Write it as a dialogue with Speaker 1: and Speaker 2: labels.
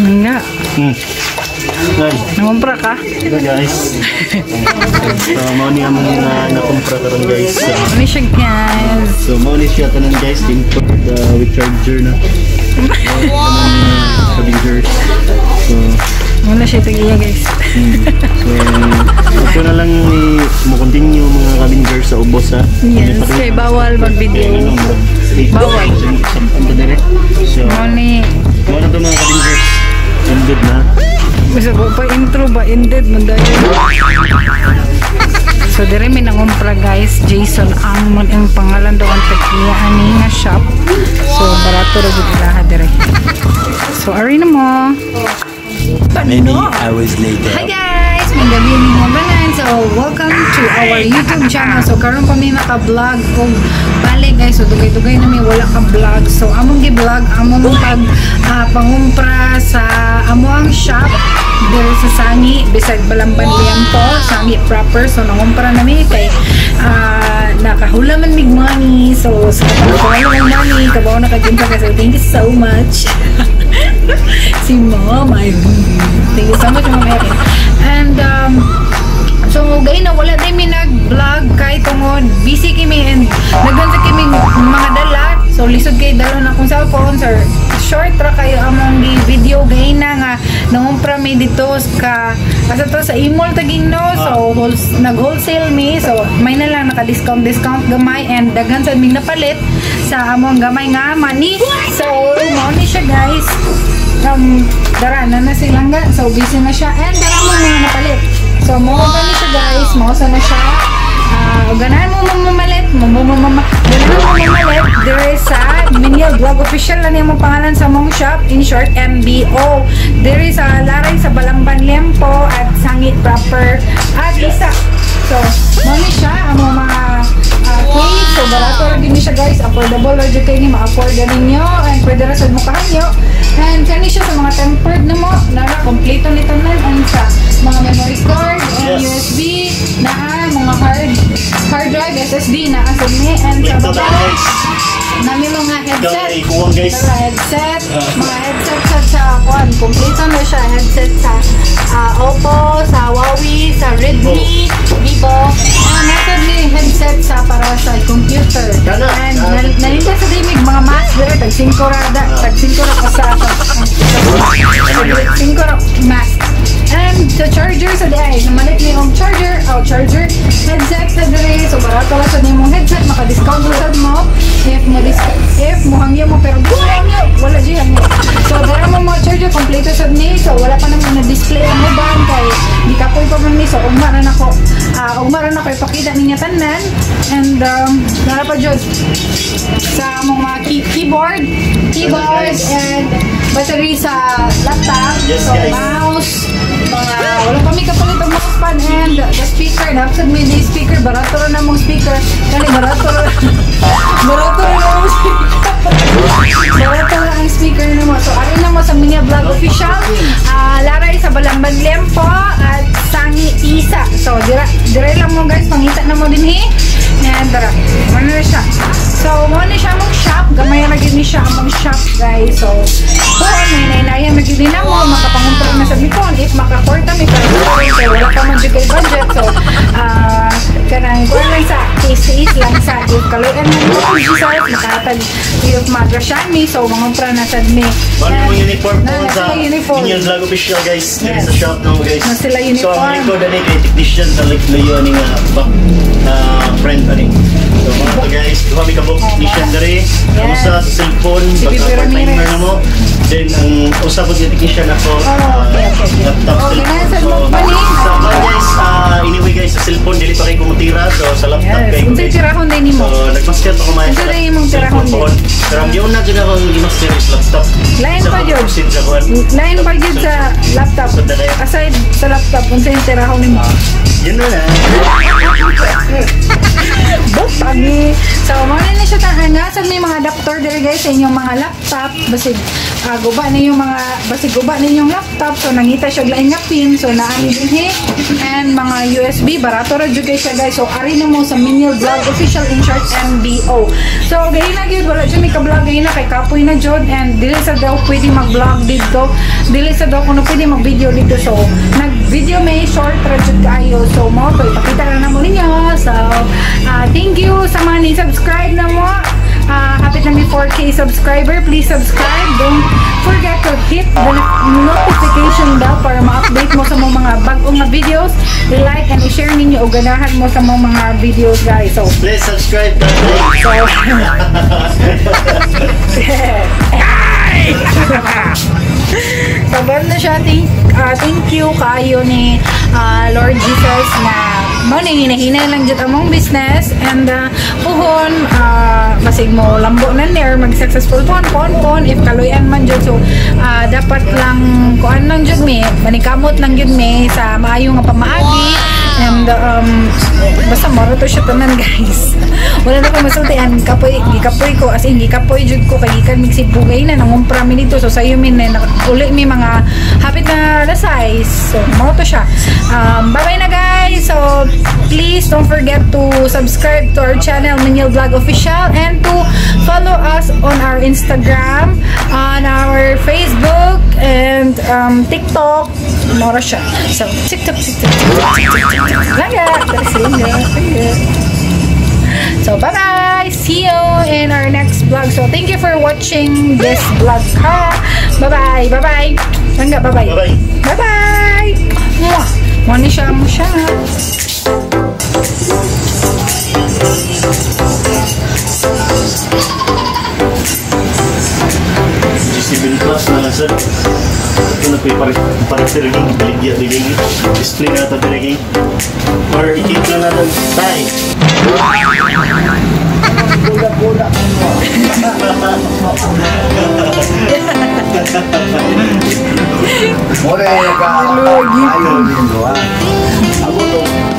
Speaker 1: Nga.
Speaker 2: Ay,
Speaker 1: Nangumpra ka?
Speaker 2: Ito, guys. So, mao ni among nakumpra karon, guys. So,
Speaker 1: Ano siya, guys?
Speaker 2: So mao ni siya tanan, guys, input with charger na. Wow! Avengers. So,
Speaker 1: Wala siya itong iya, guys.
Speaker 2: So ako na lang ni mo continue, mga Avengers, sa ubos ha.
Speaker 1: Yes, kay bawal mag-video. Bawal.
Speaker 2: So,
Speaker 1: Mao ni,
Speaker 2: mao na to, mga Avengers. Ended na.
Speaker 1: Bisa ba pa intro ba ended man dahil. So dire mi nangumpra, guys, Jason ang man ang pangalan daw ang tag-iya ani nga shop. So barato ra gud ilaha dire. So ari na mo.
Speaker 3: Many hours later.
Speaker 1: Hi guys! May gabi ni mga banan. So, welcome to our YouTube channel. So, karon pa mi maka-vlog og balik, guys. So, dugay-dugay na mi wala ka vlog. So, among gi-vlog, among pag pangumpra sa amoang shop diri sa Sangi, beside Balamban Liempo, Sangi proper. So, nangumpra na mi kay nakahula man mig money. So, sa katong ng money, kabaw na kag ka. So, thank you so much, si Mom Irene. Thank you so much, Mom Irene. And, so, gay na, wala din mi nag-vlog kay tungod busy kami and nagdan sa kami mga dala. So, lisod kay dala na akong cellphone. Sir, short ra kayo among gi video gay na nga nangumpra mi dito ka asa to sa Imol taging no. So, nag-wholesale mi. So, may na lang naka-discount discount gamay and daghan sa aming napalit sa among gamay nga money. So, mao ni siya, guys. Dara na na silangga, so busy na siya and dara mo mga napalit. So mo ba ni siya, guys, mo sa na siya. Ganahan mo mamalit mo mo mama ganahan mo mamalit dire sa Miniel Vlog Official na nimo pangalan sa mong shop, in short MBO, dire sa Laray sa Balamban Liempo at Sangi proper at isa. So mo ni siya ang mga case. So barato ra gyud ni siya, guys, affordable ra jud kay ni, ma-afford na ninyo and pwede ra sad mo kahanyo. And kani siya sa mga tempered na mo nara, kompleto ni tanan and sa mga memory card and USB naa, mga hard hard drive SSD naa sa ni and sa
Speaker 2: Ito
Speaker 1: baba
Speaker 2: guys.
Speaker 1: nami mga headset.
Speaker 2: Ikaw ay kuwang, guys.
Speaker 1: Tara, headset, mga headset sa kuan, kompleto na siya, headset sa Oppo, sa Huawei, sa Redmi, Vivo. Ah, nasa ni headset sa para sa computer.
Speaker 2: Kana,
Speaker 1: And nalinta sa dimig mga mask dire tag 5 ra da, tag 5 ra ka sa 5 ra mask. And the charger sa di ay, namalit ni og charger, oh, charger, headset sa dire, so barato lang sa nimong headset, maka-discount mo sad mo if mo discount, if mo hangyo mo, pero kung hangyo, wala di hangyo. So dara mo mga charger, kompleto sad ni, so wala pa naman na display ang uban kay gikapoy pa man ni, so ugma ra nako. Ugma ra nako ipakita ninyo tanan and dara pa jud sa among mga keyboard
Speaker 2: Guys.
Speaker 1: And battery sa laptop,
Speaker 2: Yes,
Speaker 1: so
Speaker 2: guys.
Speaker 1: Mouse, mga wala pa mi kapalit og mousepad and the speaker. Napsad mi ni speaker, barato ra na mong speaker. Kani barato ra na mong speaker. Barato ra ang speaker nimo. So ari na mo sa Mini Vlog Official. Laray sa Balamban Liempo at Sangi Isa. So dira dira lang mo, guys, pangita na mo dinhi. And dara, mo na siya. So mo ni siya mong shop, gamay ra gyud ni siya among shop, guys. So po nay nay na gyud ni namo makapangumpra na sa mipon if makakorta mi, pero kay wala pa man jud kay budget. So kanang kuan lang sa case case lang sa if kaluyan man mo Jesus makahatag if magrasyan mi, so mangumpra na sad mi.
Speaker 2: Ano mo uniform po
Speaker 1: Na,
Speaker 2: sa
Speaker 1: sila uniform.
Speaker 2: Minion Vlog Official, guys. Diri
Speaker 1: Yes.
Speaker 2: sa shop no, guys.
Speaker 1: Na sila
Speaker 2: So ang
Speaker 1: uniform.
Speaker 2: likod ani kay technician sa layo ani nga back friend ani. So mga to, guys, duha mi ka book technician diri. Ang usa sa cellphone,
Speaker 1: Si
Speaker 2: baka
Speaker 1: Bibi
Speaker 2: part-timer
Speaker 1: Ramirez.
Speaker 2: Na mo. Then ang usa po yung technician ako,
Speaker 1: Oh, okay.
Speaker 2: laptop,
Speaker 1: Okay,
Speaker 2: cellphone.
Speaker 1: nasa
Speaker 2: So,
Speaker 1: mo pa ni.
Speaker 2: sa mga guys, anyway guys, sa cellphone dili pa kay kumutira. So sa laptop
Speaker 1: Yes.
Speaker 2: kay
Speaker 1: Unsay tirahon din nimo?
Speaker 2: So nagmaster pa ko may
Speaker 1: Unsa din imong tirahon
Speaker 2: cellphone
Speaker 1: din?
Speaker 2: Pero ang giuna dyan ako ang gimaster is laptop.
Speaker 1: Lain
Speaker 2: Sa
Speaker 1: pa jud.
Speaker 2: proceed sa kuan.
Speaker 1: Lain pa jud sa laptop.
Speaker 2: So, dali.
Speaker 1: Aside sa laptop, unsay tirahon nimo?
Speaker 2: Yun na na.
Speaker 1: Butagi. So, mo na siya tahan nga sa may mga adapter dire, guys, sa inyong mga laptop. Basig guba na yung mga basig guba na inyong laptop. So nangita siya og lain nga pin. So naa ni dinhi and mga USB. Barato ra jud kay siya, guys. So ari na mo sa Miniel Vlog Official, in short MBO. So gahi na gyud, wala jud mi ka vlog gahi na kay kapoy na jud and dili sa daw pwede mag-vlog dito. Dili sa daw kuno pwede mag-video dito. So nag-video may short ra jud kaayo. So mao to, ipakita na namo ninyo. So thank you sa mga ni-subscribe na mo. Hapit na mi 4K subscriber. Please subscribe. Don't forget to hit the notification bell para ma-update mo sa mga bag-ong nga videos. I-like and i-share ninyo o ganahan mo sa mga videos, guys. So,
Speaker 2: Please subscribe.
Speaker 1: So, so, na siya. Thank you kayo ni Lord Jesus na mo ni hinahinay lang jud among business and puhon basig mo lambo na ni or mag-successful pohon pohon pohon if kaluyan man jud. So dapat lang kuan lang jud mi, manikamot lang jud mi sa maayo nga pamaagi and basta moro to siya tanan, guys. Wala na ko masultian, kapoy, gikapoy ko, as in gikapoy jud ko kay gikan mig Cebu na nangumpra mi dito. So sayo mi na uli mi mga hapit na size. So mao to siya. Bye bye na, guys. So please don't forget to subscribe to our channel, Miniel Vlog Official, and to follow us on our Instagram, on our Facebook and TikTok. Mao siya. So TikTok, TikTok, TikTok, TikTok, TikTok. Langga, langga, langga. So, bye-bye! See you in our next vlog. So, thank you for watching this vlog. Ha? Bye-bye! Bye-bye! Langga, bye-bye!
Speaker 2: Bye-bye!
Speaker 1: Bye-bye! Mwah! Mwah ni siya mo siya.
Speaker 2: G7 Plus na lang, sir. Ito na po yung parit-tiriging, baligya-tiriging. Display na natin tiriging. Or i-keep lang natin. Tay!
Speaker 3: Budak-budak. More ka. Ayo din do. Ako to.